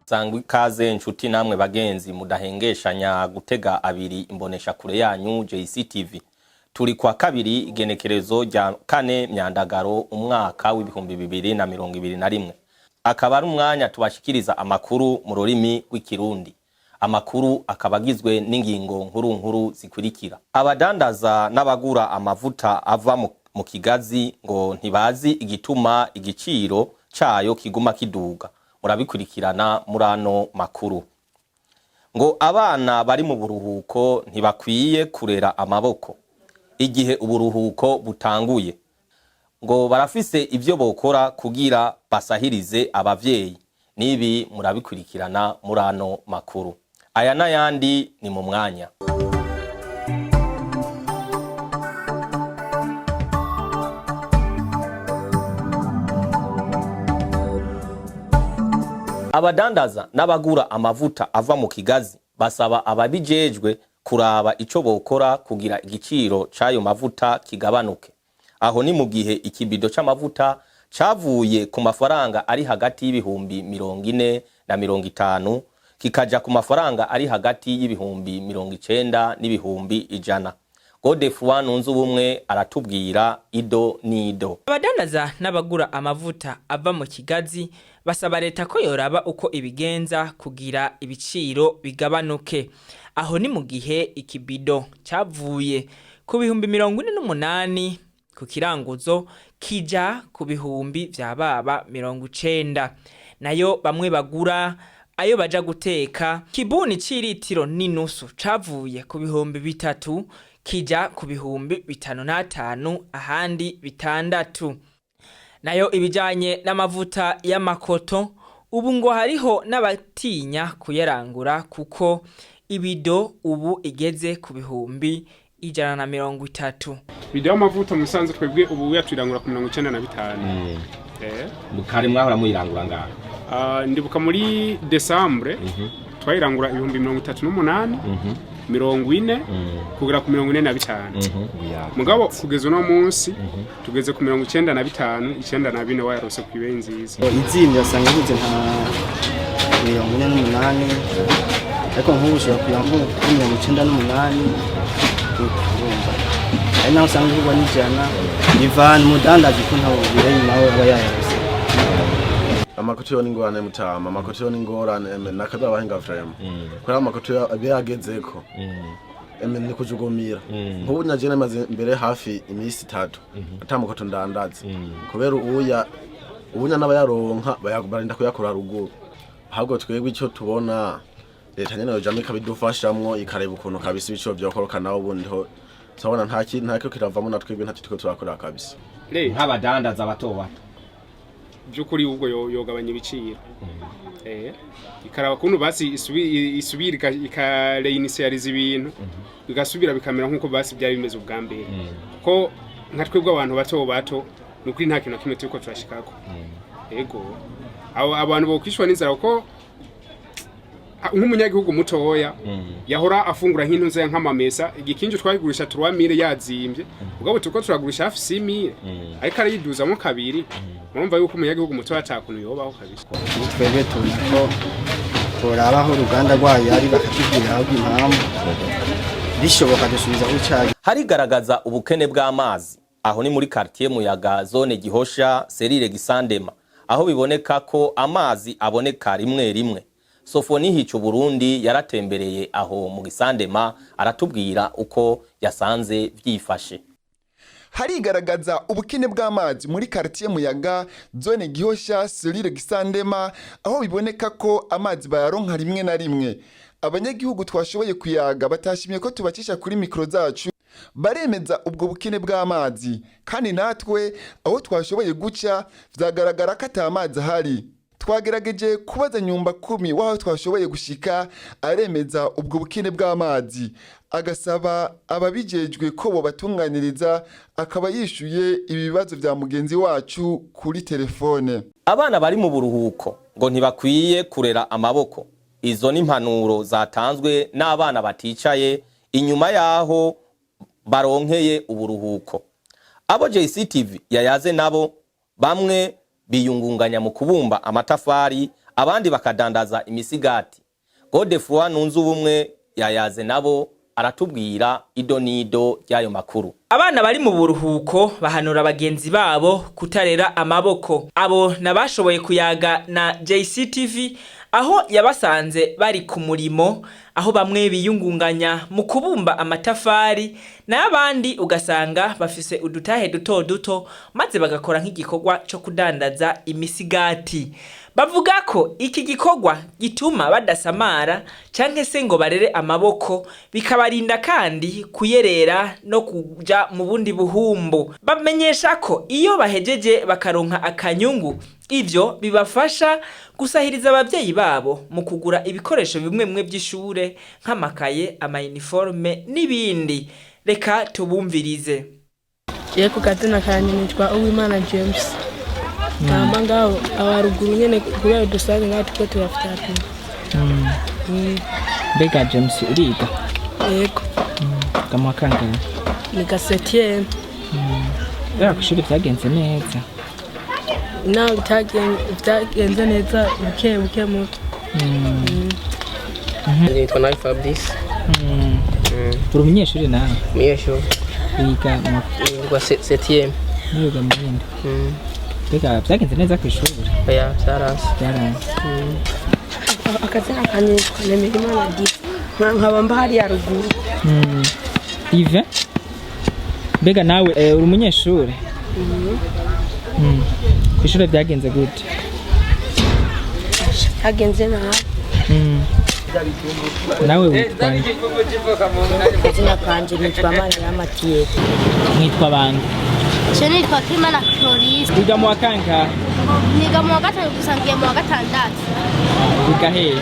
Sangwa ikaze nshuti namwe bagenzi mudahengeshanya gutega abiri imbonesha kure yanyu JCTV. Turi kwa kabiri, igenekerezo rya 4 Myandagaro, umwaka w'2021. Akaba ari umwanya tubashikiriza amakuru mu rurimi rw'Ikirundi. Amakuru akaba agizwe n'ingingo nkuru nkuru zikurikira: abadandaza n'abagura amavuta ava mu kigazi ngo ntibazi igituma igiciro cayo kiguma kiduga. Murabikurikirana muri ano makuru. Ngo abana bari mu buruhuko ntibakwiye kurera amaboko igihe uburuhuko butanguye, ngo barafise ivyo bokora kugira basahirize abavyeyi. Nibi murabikurikirana muri ano makuru. Aya n'ayandi ni mu mwanya. Abadandaza n'abagura amavuta ava mu kigazi basaba ababijejwe kuraba ico bokora kugira igiciro c'ayo mavuta kigabanuke. Aho ni mu gihe ikibido c'amavuta cavuye ku mafaranga ari hagati y'ibihumbi 40 na 50 kikaja ku mafaranga ari hagati y'ibihumbi 90 n'ibihumbi 100. Godefroid Nunzubumwe aratubwira ido n'ido. Abadandaza n'abagura amavuta ava mu kigazi basaba leta ko yoraba uko ibigenza kugira ibiciro bigabanuke. Aho ni mu gihe ikibido cavuye ku bihumbi 48 ku kiranguzo kija ku bihumbi vya baba 90. Nayo bamwe bagura ayo baja guteka, kibuni c'iritiro n'inusu cavuye ku bihumbi 3 kija ku bihumbi 5 n'atanu, ahandi 6. Nayo ibijanye n'amavuta y'amakoto, ubu ngo hariho n'abatinya kuyarangura kuko ibido ubu igeze ku bihumbi 130. Bido y'amavuta mu bisanzwe twebwe ubu yatwirangura ku 95. Kare mwahora muyirangura ngaho? Ah, ndibuka muri Décembre twayirangura ibihumbi 38, 40 kugera ku 45. Mugabo kugeza uno munsi tugeze ku 95, 94 wayarose ku ibeyi nziza. Izindi wasanga ihuze nka 48, ariko nk'ubu ushobora kugira nko kuri 98. Urumva hari naho usanga ivugwa n'100, bivana umudandaji ko ntawe birenye nawe aba yayarose. Amakoto yo n'ingorane mutama, amakoto yo n'ingorane eme nakazabahinga vraiment, kubera amakoto yo abe yagezeko eme ni kujugumira. Nk'ubu naje namaze mbere hafi iminsi 3 ata makoto ndandaza, kubera uya ubunya n'abayaronka barinda kuyakura ruguru. Ahubwo twebwe icyo tubona, leta nyene yojamwo ikabidufashamwo, ikareba ukuntu kabisa ibiciro vyokoroka. Naho ubundi ho turabona nta kintu ntako kiravamo, na twebwe ntacyo turiko turakora kabisa. Leta Nk'abadandaza bato bato. By'ukuri ubwo yogabanya ibiciro, ikaraba kuntu basi isubira ikaréinitializa ibintu, bigasubira bikamera nk'uko basi byari bimeze ubwa mbere, kuko nka twebwe abantu bato bato ni ukuri nta kintu na kimwe turiko turashikako. Ego, abo abantu bokwishwa n'inzara, kuko nk'umunyagihugu mutoya yahora afungura nk'intuze nk'amamesa, igikinju twayigurisha 3000 yazimbye, ubwo turiko turagurisha hafi 6000, ariko arayiduzamo kabiri. Murumva yuko umunyagihugu mutoya atakuntu yobaho kabisa. Ubu twebwe tubona ko boraba aho uruganda rwayo ari, bakatubwira ahubwo impamvu bishoboka dusubiza kuri ca. Harigaragaza ubukene bw'amazi. Aho ni muri quartier Muyaga, zone Gihosha, cellule Gisandema, aho biboneka ko amazi aboneka rimwe rimwe. Sofoni Hico Burundi yaratembereye aho mu Gisandema, aratubwira uko yasanze vyifashe. Harigaragaza ubukene bw'amazi muri quartier Muyaga, zone Gihosha, cellule Gisandema, aho biboneka ko amazi bayaronka rimwe na rimwe. Abanyagihugu twashoboye kuyaga batashimye ko tubacisha kuri mikro zacu baremeza ubwo bukene bw'amazi, kandi natwe aho twashoboye guca vyagaragara ko ata mazi ahari. Twagerageje kubaza nyumba kumi w'aho twashoboye gushika, aremeza ubwo bukene bw'amazi, agasaba ababijejwe ko bobatunganiriza. Akaba yishuye ibibazo vya mugenzi wacu kuri telefone. Abana bari mu buruhuko ngo ntibakwiye kurera amaboko. Izo ni impanuro zatanzwe n'abana baticaye inyuma y'aho baronkeye uburuhuko. Abo JCTV yayaze nabo, bamwe biyungunganya mu kubumba amatafari, Abandi bakadandaza imisigati. Godefroid Nunzubumwe yayaze nabo, aratubwira ido n'ido ry'ayo makuru. Abana bari mu buruhuko bahanura bagenzi babo kutarera amaboko. Abo nabashoboye kuyaga na JCTV aho yabasanze bari ku murimo, aho bamwe biyungunganya mu kubumba amatafari, n'abandi ugasanga bafise udutahe duto duto, maze bagakora nk'igikorwa co kudandaza imisigati. Bavuga ko iki gikorwa gituma badasamara canke se ngo barere amaboko, bikabarinda kandi kuyerera no kuja mu bundi buhumbu. Bamenyesha ko iyo bahejeje bakaronka akanyungu, ivyo bibafasha gusahiriza abavyeyi babo mu kugura ibikoresho bimwe bimwe vy'ishure nk'amakaye, amayiniforume n'ibindi. Reka tubumvirize. Ye, ku kazina kanje nitwa Uwimana James. Kamba ngaho abaruguru nyene, kubera dusange ngaho turiko turafyatura. Mbega James, uriga? Yego. Gamuha kangahe? Ni gasetième. Mbega kw'ishuri vyagenze neza? Naho bitagenze neza, buke buke muto. Nitwa nawe Fabrice. Uri umunyeshuri nawe? Umunyeshuri. Wiga mu? Nitwa septième. Wiga mu yindi? Mbega vyagenze neza kw'ishuri? Oya, byaranze. Byaranze. Akazina kanje nitwa Nemerimana Diva, nkaba mba hariya ruguru. Yves, mbega nawe uri umunyeshuri? Kw'ishure vyagenze gute? Byagenze nabi. Nawe witwa nde? Akazina kanje nitwa Maniramatiyeri. Mwitwa bande? Je nitwa Kimana Floris. Wiga mu wa kangahe? Niga mu wa gatanu gusa, ngiye mu wa gatandatu. Wiga hehe?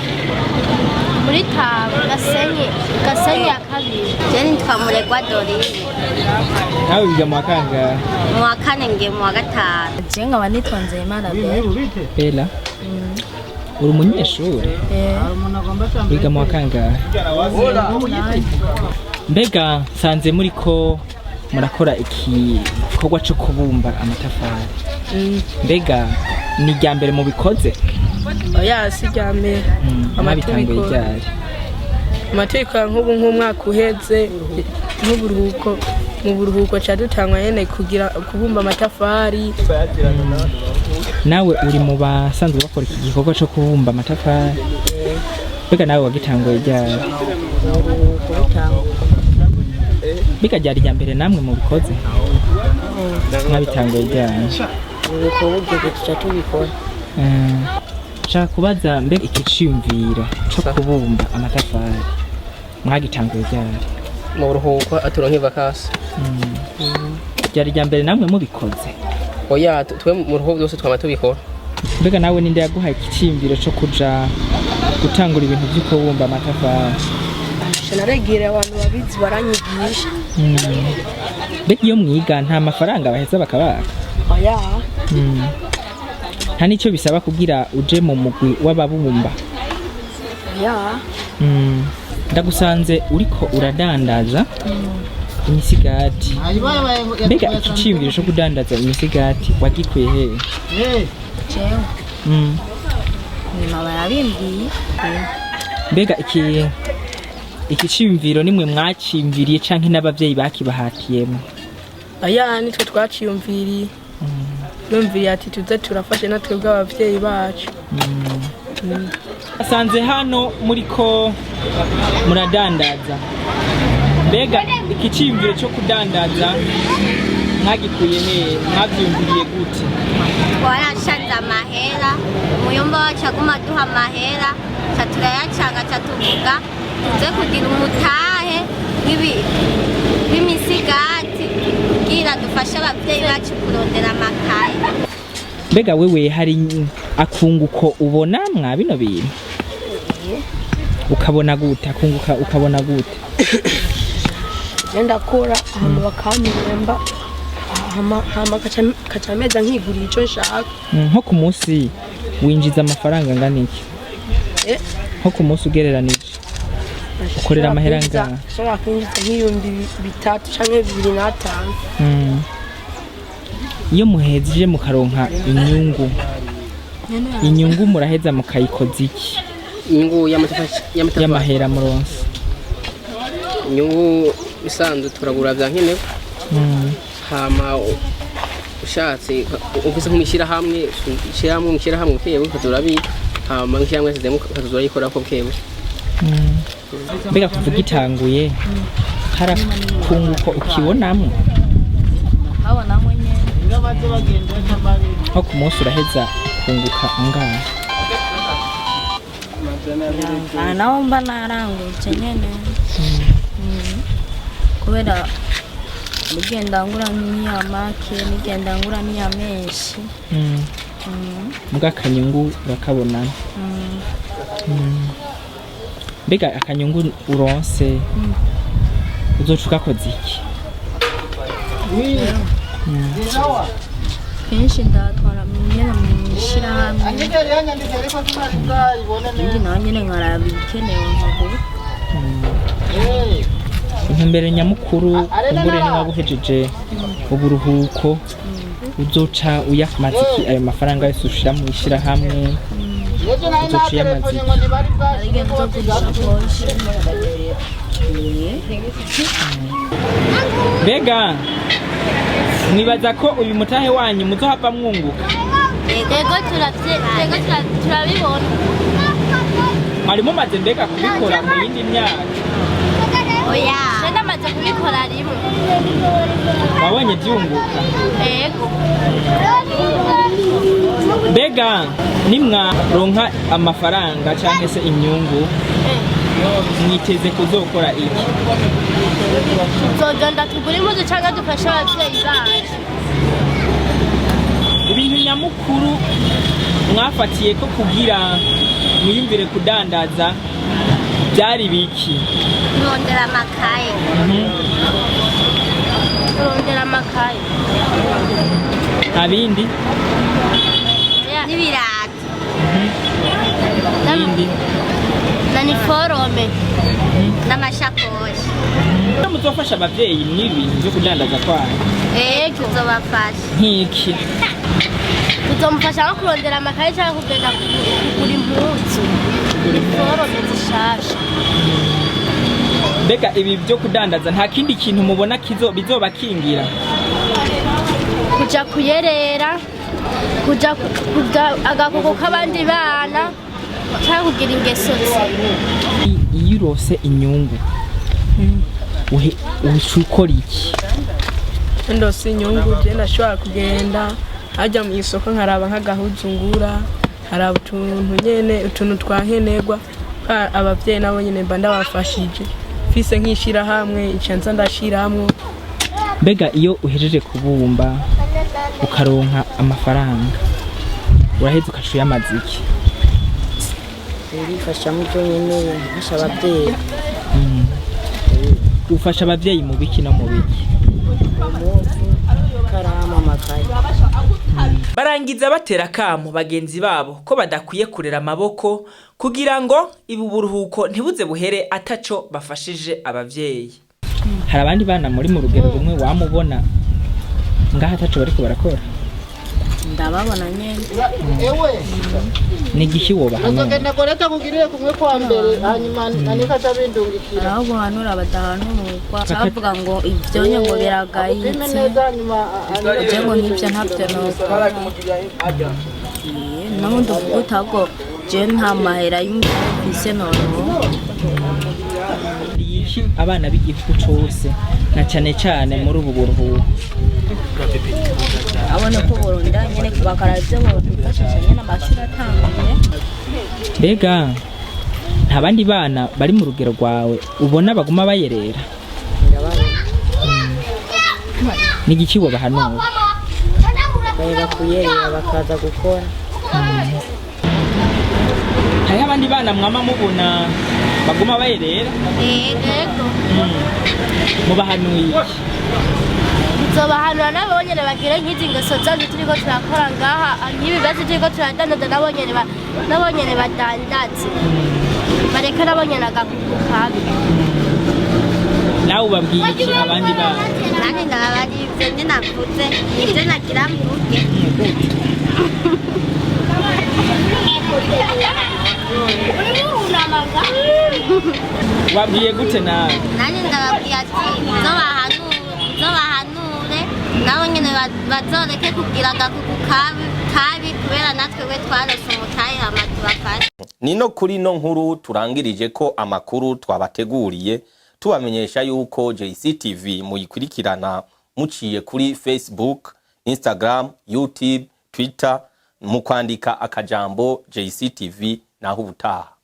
Muri Tabo, Gasenyi, Gasenyi ya kabiri. Je nitwa Muregwa Dorine. Nawe wiga mu wa kangahe? Mu wa kane, ngiye mu wa gatanu. Je nkaba nitwa Nzeyimana Bella. Bella, uri umunyeshuri? Wiga mu wa kangahe? Mbega nsanze muriko murakora igikorwa co kubumba amatafari. Mbega ni irya mbere mubikoze? Oya, si irya mbere. Mwabitanguye ryari? Amategeko nk'ubu, nk'umwaka uheze, nk'uburuhuko, mu buruhuko ca dutangwa nyene kugira kubumba amatafari. Nawe uri mu basanzwe bakora iki gikorwa co kubumba amatafari? Mbega nawe wagitanguye ryari? Mbega ryari irya mbere namwe mubikoze? Mwabitanguye ryari? Uburuhuko bugeze tuca tubikora. Nshaka kubaza, mbega iki ciyumviro co kubumba amatafari mwagitanguye ryari? Mu buruhuko aturonke vacances. Ryari irya mbere namwe mubikoze? Oya, twe mu buruhuko byose twama tubikora. Mbega nawe ninde yaguhaye iki ciyumviro co kuja gutangura ibintu vyo kubumba amatafari? Naregera abantu babizi baranyigisha. Mbega iyo mwiga nta mafaranga baheza bakabaka? Oya. Nta n'icyo bisaba kugira uje mu mugwi w'ababumba? Oya. Ndagusanze uriko uradandaza imisigati. Mbega iki ciyumviro co kudandaza imisigati wagikuye hehe? Jewe nyuma barabimbwiye. Mbega iki ciyumviro nimwe mwaciyumviriye canke n'abavyeyi bakibahatiyemo? Oya, nitwe twaciyumviriye, yumviriye ati tuze turafashe natwe bw'abavyeyi bacu. Asanze hano muriko muradandaza. Mbega iki ciyumviro cyo kudandaza mwagikuye hehe? Mwavyumviriye gute? Twarashanze amahera, umuyumba wacu aguma aduha amahera, ca turayacanga, ca tuvuga tuze kugira umutahe w'imisigati kugira dufashe abavyeyi bacu kurondera amakaye. Mbega wewe hari akunguko ubona mwa bino bintu? Ukabona gute akunguka, ukabona gute? Je ndakora hama bakampemba, hama kaca meza nkigurira ico nshaka. Nko ku munsi winjiza amafaranga angana iki? Nko ku munsi ugereranije ukorera amahera angahe? Nshobora kwinjiza nk'3000 canke 2500. Iyo muhejeje mukaronka inyungu Inyungu muraheza mukayikoza iki? Inyungu y'amatafari, y'amahera muronse. Inyungu isanzwe turagura vya nkenerwa. Hama ushatse ufise nk'ishyirahamwe, ishyirahamwe bukebuke ukaza urabika, hama nk'ishyirahamwe yasizemo ukaza urayikorako bukebuke. Mbega kuva ugitanguye hari akunguko ukibonamwo? Habonamwe nyene. Nko ku munsi uraheza ukunguka angahe? Biramvana naho mba naranguje nyene. Kubera nigenda ngura n'iya make, nigenda ngura n'iya menshi. Mbwa akanyungu urakabonamo? Mbega akanyungu uronse uzoca ugakoza iki? Kenshi ndatwara nyene mu ishirahamwe, ibindi naho nyene nkaraba ibikenewe nkagura. Intumbero nyamukuru, kumbure niwaba uhejeje uburuhuko, uzoca uyamaza iki ayo mafaranga yose ushira mu ishirahamwe? Uzoca uyamaza iki? Ariko nzogurisha poshe. Mbega mwibaza ko uyu mutahe wanyu muzohava mwunguka? Yego, yego, turabibona. Mwari mumaze mbega kubikora mu yindi myaka? Oya, je namaze kubikora rimwe. Wabonye byunguka? Yego. Mbega nimwaronka amafaranga canke se inyungu, mwiteze kuzokora iki? Tuzogenda tugure impuzu canke dufashe abavyeyi bacu. Ibintu nyamukuru mwafatiye ko kugira mwiyumvire kudandaza byari biki? Kurondera amakaye. Kurondera amakaye. Nta bindi? N'ibirato. Bindi? Na niforome. N'amashakoshi. Muzofasha abavyeyi mw'ibi bintu vyo kudandaza kwanyu? Yego, tuzobafasha. Nk'iki? Tuzomufasha nko kurondera amakaye canke kugenda kugura impuzu, niforome zishasha. Mbega ibi byo kudandaza nta kindi kintu mubona kizo bizobakingira? Kuja kuyerera, kuja kuja agakoko k'abandi bana canke kugira ingeso nzi. Iyo urose inyungu uca ukora iki? Ndose inyungu, je ndashobora kugenda hajya mu isoko nkaraba nk'agahuzu ngura, nkaraba utuntu nyene, utuntu twa nkenerwa. Abavyeyi nabo nyene mba ndabafashije, mfise nk'ishirahamwe nca nza ndashiramwo. Mbega iyo uhejeje kubumba ukaronka amafaranga, uraheza ukaca uyamaza iki? Urifasha mu byo nkeneye, mfasha ababyeyi. Ufasha abavyeyi mu biki no mu biki? Impuzu, ikaramu, amakaye. Barangiza batera akamo bagenzi babo ko badakwiye kurera amaboko kugira ngo ibu buruhuko ntibuze buhere ataco bafashije abavyeyi. Hari abandi bana muri mu rugero rumwe wamubona ngaho ataco bariko barakora? Ndababona nyene. Ni igiki wobahanura? Hariho guhanura badahanurwa, bavuga ngo ivyonye ngo biragayitse, je ngo nk'ivyo ntavyo nokora. N'ubundi uvuga uti ahubwo je nta mahera y'umufise noronka. Iki abana b'igihugu cose na cane cane muri ubu buruhuko? Abona ko borondera nyene bakaraba ivyo bokwifashisha nyene amashuri atanguye. Mbega nta bandi bana bari mu rugero rwawe ubona baguma bayerera? Ni igiki wobahanura? Bareka kuyerera bakaza gukora. Hariho abandi bana mwama mubona baguma bayerera? Yego. Mubahanuye iki? Tuzobahanura nabo nyene bagire nk'izi ngeso zacu turiko turakora ngaha, nk'ibi bibazo turiko turadandaza, nabo nyene nabo nyene badandaze, bareke nabo nyene agakuku kabi. Nawe ubabwiye iki abandi bana? Nanjye ndababariye ivyo nyene navuze, ivyo nagira mvuge. Wabwiye gute nawe? Nanjye ndababwiye ati nzobahanure nabo nyene bazoreke kugira agakugu kabi kabi, kubera natwe we twarose umutahe, hama tubafashe. Nino kuri no nkuru turangirije ko amakuru twabateguriye, tubamenyesha yuko JCTV muyikurikirana muciye kuri Facebook, Instagram, YouTube, Twitter mu kwandika akajambo JCTV. Naho ubutaha.